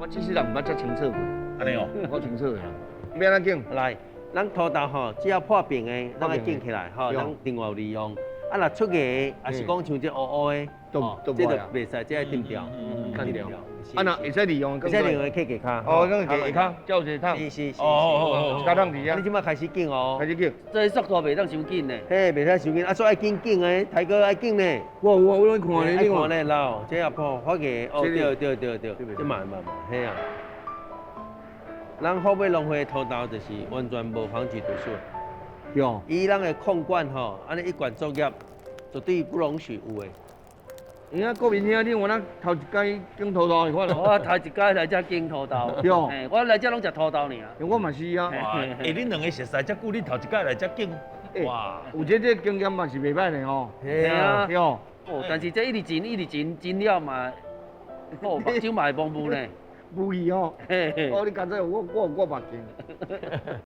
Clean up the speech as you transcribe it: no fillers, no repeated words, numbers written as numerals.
我這世人毋捌遮清楚過。按呢哦。我清楚的啦。欲按怎揀？來，咱土豆吼，只要破平的，咱愛揀起來吼，咱另外有利用。啊，若出芽的，抑是講像這烏烏的，都這就袂使，這愛砍掉。砍掉。啊，若會使利用，會使利用的去下跤。哦，咱下跤，才有一個桶。是是是。哦。一跤桶佇遐。你這擺開始揀哦。開始揀。這速度袂當傷緊呢。嘿，袂使傷緊，啊，所以愛揀揀的，大哥愛揀呢。我有啊，我攏看咧，愛看咧，老，這也破發芽，哦，對對對對，這嘛嘛嘛，嘿啊。咱後尾農會土豆就是完全無防治毒素。有。以咱的控管吼，按呢一管作業，絕對不容許有的。你看國民兄，你有哪頭一擺揀土豆是看我頭一擺來遮揀土豆。對。我來遮攏食土豆爾。我嘛是啊。欸，恁兩个熟似遮久，你頭一擺來遮揀。哇！有這個經驗嘛是袂歹的吼。係啊。對。哦，但是這一直煎，一直煎，煎了嘛，哦，目睭嘛會蒙霧呢。霧去吼。哦，你剛才我目鏡。